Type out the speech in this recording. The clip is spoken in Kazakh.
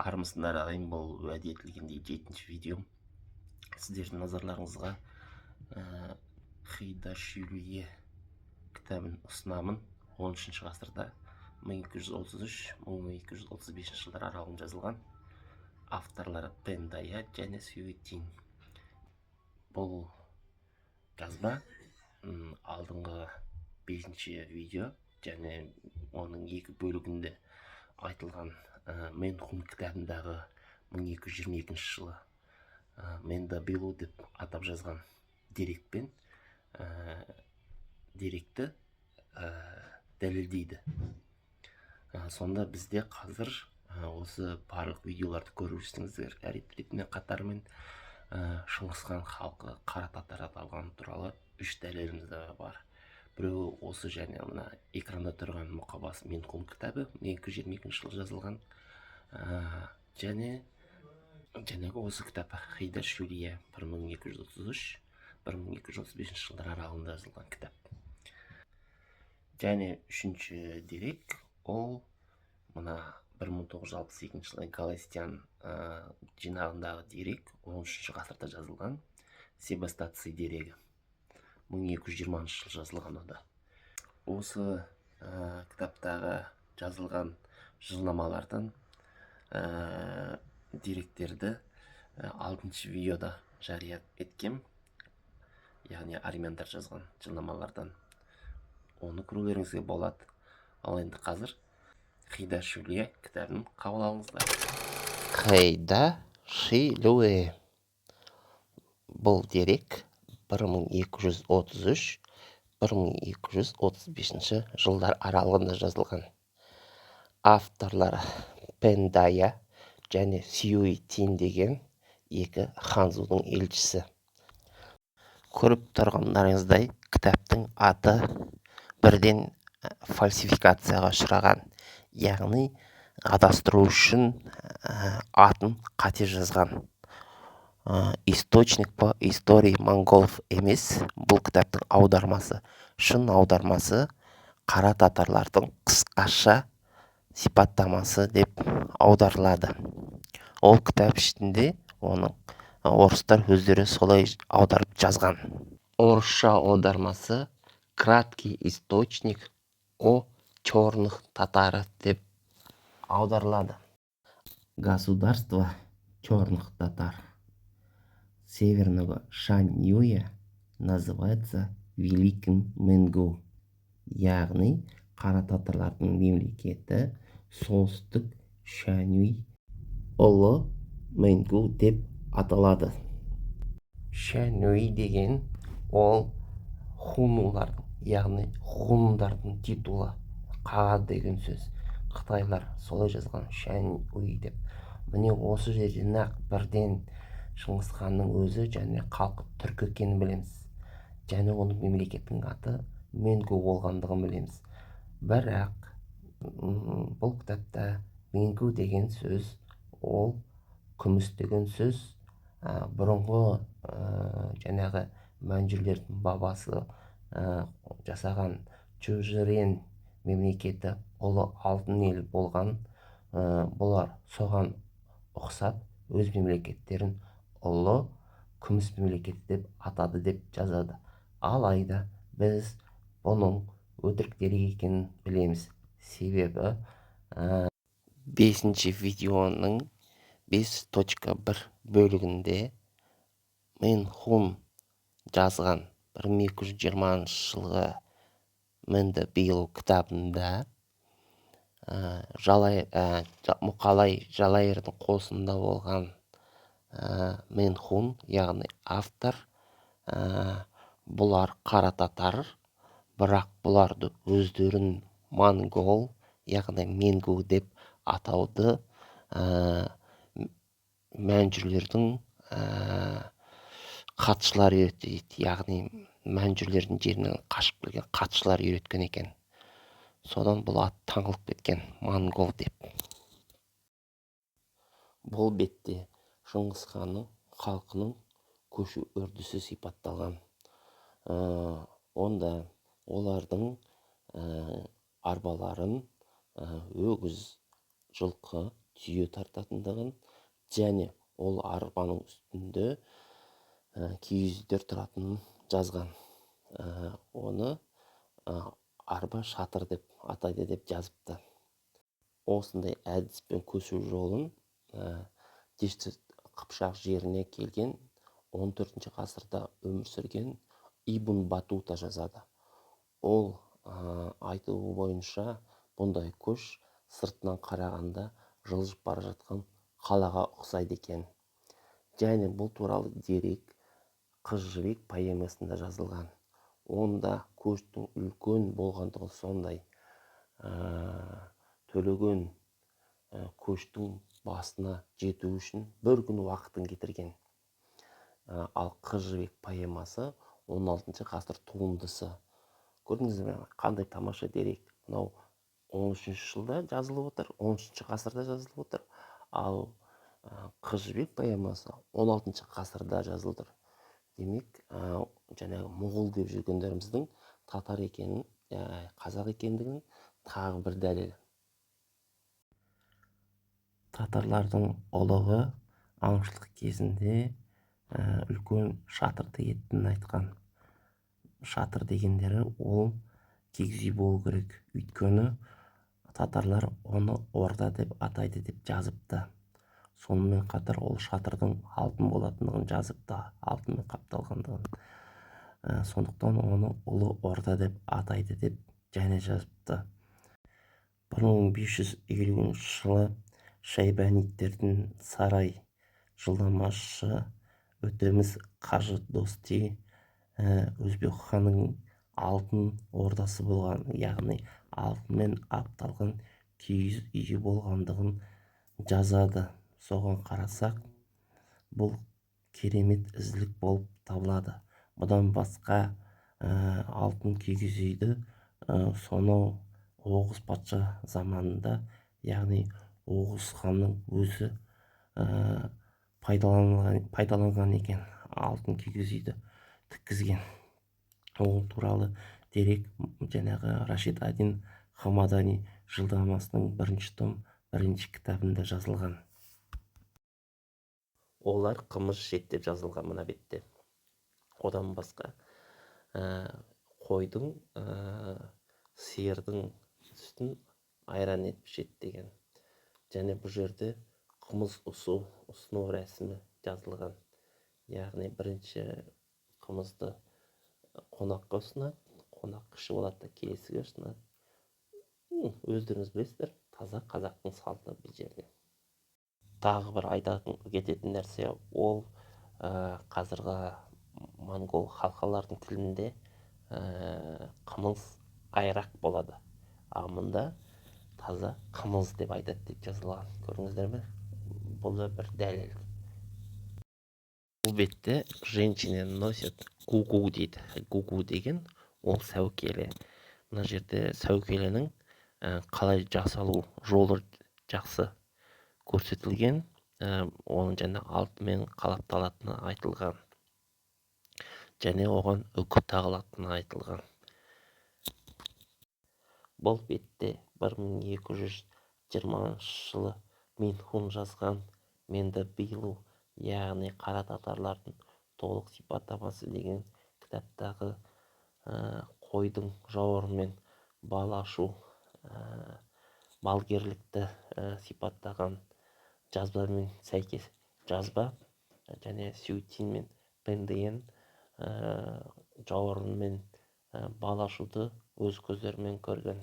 Армысыңдар, ағайын! Бұл уәде етілгендей жетінші видеом. Сіздердің назарларыңызға Хейдашилюе кітабын ұсынамын. 13 ғасырда, 1233-1235 жылдар аралығында жазылған. Авторлары Пендая және Сюэтин. Бұл жазба алдыңғы бесінші видео және оның екі бөлігінде айтылған Менхун кітабындағы 1222 жылы Менда Белу деп атап жазған дерекпен деректі дәлелдейді. Сонда бізде қазір осы барлық видеоларды көріп жүрсеңіздер, рет ретімен, қатарымен Шыңғыс хан халқы қара татар аталғаны туралы үш дәлеліміз де бар. Біреуі осы және мына экранда тұрған Мұқабасы Менхун кітабы, 1222 жылы жазылған, және жаңағы осы кітап Хейдар Шулия, 1233-1235 жылдар аралығында жазылған кітап. Және үшінші дерек ол мына 1962 жылы Галастян жинағындағы дерек, 13 ғасырда жазылған Себастаци дерегі, 1220 жылы жазылған. Онда осы кітаптағы жазылған жылнамалардан деректерді алтыншы видеода жария еткем, яғни армяндар жазған жылнамалардан, оны көрулеріңізге болады. Ал енді қазір Хида Шуле кітабын қабыл алыңыздар. Хэйда Шилюэ. Бұл дерек 1233-1235 жылдар аралығында жазылған. Авторлары Пендая және Сюй Тин деген екі ханзудың елшісі. Көріп тұрғандарыңыздай, кітаптың аты бірден фальсификацияға ұшыраған, яғни адастыру үшін атын қате жазған. «Источник по истории монголов» емес бұл кітаптың аудармасы. Шын аудармасы «Қара татарлардың қысқаша сипаттамасы» деп аударылады. Ол кітап ішінде оның орыстар өздері солай аударып жазған. Орысша аудармасы «Краткий источник о черных татарах» деп аударылады. Государство черных татар Северного Шаньюя называется Великим Менгу. Яғни қара татарлардың мемлекеті Солтүстік Шаньюй Ұлы Менгу деп аталады. Шаньюй деген ол хунулардың, яғни ғұндардың титулы, қаған деген сөз. Қытайлар солай жазған, Шаньюй деп. Міне, осы жерден ақ бірден Шыңғыс ханның өзі және халқы түркі екенін білеміз және оның мемлекеттің аты Менгу болғандығын білеміз. Бірақ бұл кітапта Менгу деген сөз ол күміс деген сөз. Бұрынғы жаңағы мәнжүрлердің бабасы жасаған Чужирен мемлекеті ұлы алтын ел болған. Бұлар соған ұқсап өз мемлекеттерін ұлы күміс мемлекеті деп атады деп жазады. Алайда біз бұның өтірік дерек екенін білеміз, себебі бесінші видеоның 5.1 бөлігінде Мэнхун жазған 1220 жылғы Мэнді Билу кітабында Мұқалай Жалайырдың қосында болған Мэнхун, яғни автор, бұлар қара татар, бірақ бұларды өздерін монгол, яғни менгу деп атауды мәнжүрлердің хатшылары үйретті дейді. Яғни мәнжүрлердің жерінен қашып келген хатшылар үйреткен екен. Содан бұл ат таңылып кеткен монгол деп. Бұл бетте Шыңғыс ханның халқының көшу үрдісі сипатталған. Онда олардың арбаларын өгіз, жылқы түйе тартатындығын және ол арбаның үстінде киіз үйлер тұратынын жазған. Оны арба шатыр деп атайды деп жазыпты. Осындай әдіспен көшу жолын Дешті Қыпшақ жеріне келген 14 ғасырда өмір сүрген Ибн Батута жазады. Ол айтуы бойынша бұндай көш сыртынан қарағанда жылжып бара жатқан қалаға ұқсайды екен. Және бұл туралы дерек Қыз Жібек поэмасында жазылған. Онда көштің үлкен болғандығы сондай, Төлеген көштің басына жету үшін бір күн уақытын кетірген. Ал Қыз Жібек поэмасы 16 ғасыр туындысы. Көрдіңіз бе, қандай тамаша дерек. Мынау 13 жылда жазылып отыр, 13 ғасырда жазылып отыр. Ал Қыз Жібек поэмасы 16 ғасырда жазылып отыр. Демек, жаңағы моғол деп жүргендеріміздің татар екенін, қазақ екендігінің тағы бір дәлелі. Татарлардың ұлығы аңшылық кезінде үлкен шатыр тігетінін айтқан. Шатыр дегендері ол киіз үй болу керек, өйткені татарлар оны орда деп атайды деп жазыпты. Сонымен қатар ол шатырдың алтын болатындығын жазыпты, алтынмен қапталғандығын. Сондықтан оны ұлы орда деп атайды деп және жазыпты. 1550 жылы шайбаниттердің сарай жылнамашы Өтеміс Қажы Дости Өзбек ханның алтын ордасы болған, яғни алтынмен апталған киіз үйі болғандығын жазады. Соған қарасақ, бұл керемет ізгілік болып табылады. Бұдан басқа алтын киіз үйді сонау Оғыз патша заманында, яғни Оғыз ханның өзі пайдаланған екен, алтын киіз үйді тіккізген. Ол туралы дерек жаңағы Рашид ад-Дин Хамадани жылнамасының 1 том 1 кітабында жазылған. Олар қымыз ішеді деп жазылған мына бетте. Одан басқа қойдың, сиырдың сүтін айран етіп ішеді деген. Және бұл жерде қымыз ұсыну рәсімі жазылған. Яғни бірінші қымызды қонаққа ұсынады, қонақ ішіп алады да келесіге ұсынады. Өздеріңіз білесіздер, таза қазақтың салты бұл жерде. Тағы бір айтатын кететін нәрсе, ол қазіргі моңғол халқалардың тілінде қымыз айрақ болады. Ал мұнда таза қымыз деп айтады деп жазылған. Көрдіңіздер ме? Бұл да бір дәлел. Бұл бетте женщины носят гугу дейді. Гугу деген ол сәукеле. Мына жерде сәукеленің қалай жасалу жолы жақсы көрсетілген, оның және алтынмен қалапталатыны айтылған, және оған үкі тағылатыны айтылған. Бұл бетте 1220 жылы Минхун жазған Менді Билу, яғни қара татарлардың толық сипаттамасы деген кітаптағы қойдың жауырынымен бал ашу, балгерлікті сипаттаған жазбамен сәйкес жазба, және Сюйтин мен Пендиен жауырынмен бал ашуды өз көздерімен көрген.